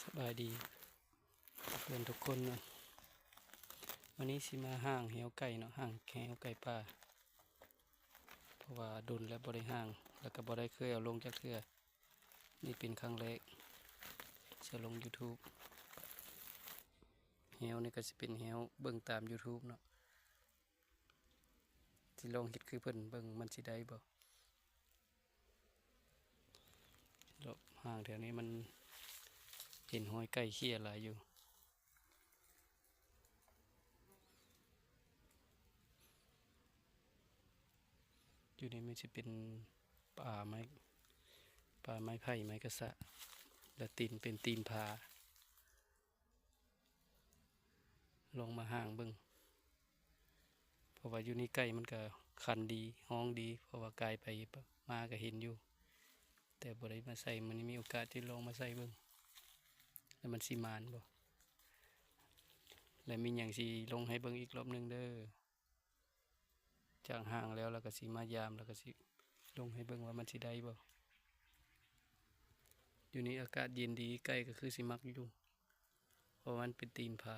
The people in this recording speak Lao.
ສະບາຍດີເພື່ອນທຸກຄົນເນາະ, ວັນນີ້ຊິມາຫ້າງແຮ້ວໄກ່ເນາະ, ຫ້າງແຮ້ວໄກ່ປ່າ ເພາະວ່າດົນແລ້ວບໍ່ໄດ້ຫ້າງ ແລ້ວກໍບໍ່ໄດ້ເຄີຍເອົາລົງຈັກເທື່ອ. ນີ້ເປັນຄັ້ງແລກ ຈະລົງ YouTube. ແຮ້ວນີ້ກໍຊິເປັນແຮ້ວເບິ່ງຕາມ YouTube ເນາະ, ຊິລອງເຮັດຄືເພິ່ນເບິ່ງມັນຊິໄດ້ບໍ່. ລອບຫ້າງແຖວນີ້ມັນເຫັນຮອຍໄກ່ເຂ່ຍຫຼາຍຢູ່. ຢູ່ນີ້ມັນຊິເປັນປ່າໄມ້ ປ່າໄມ້ໄຜ່ ໄມ້ກະສະ ແລະ ຕີນເປັນຕີນຜາ. ລອງມາຫ້າງເບິ່ງ ເພາະວ່າຢູ່ນີ້ໄກ່ມັນກະຂັນດີ ຮ້ອງດີ ເພາະວ່າກາຍໄປມາກະເຫັນຢູ່ ແຕ່ບໍ່ໄດ້ມາໃສ່. ມື້ນີ້ມີໂອກາດຊິລອງມາໃສ່ເບິ່ງ ແລ້ວມັນຊິໝານບໍ່ ແລ້ວມີຫຍັງຊິລົງໃຫ້ເບິ່ງອີກລອບໜຶ່ງເດີ. ຈາກຫ້າງແລ້ວ ແລ້ວກະຊິມາຢາມ ແລ້ວກະຊິລົງໃຫ້ເບິ່ງວ່າມັນຊິໄດ້ບໍ່. ຢູ່ນີ້ອາກາດເຢັນດີ ໄກ່ກະຄືຊິມັກຢູ່ ເພາະວ່າມັນເປັນຕີນຜາ.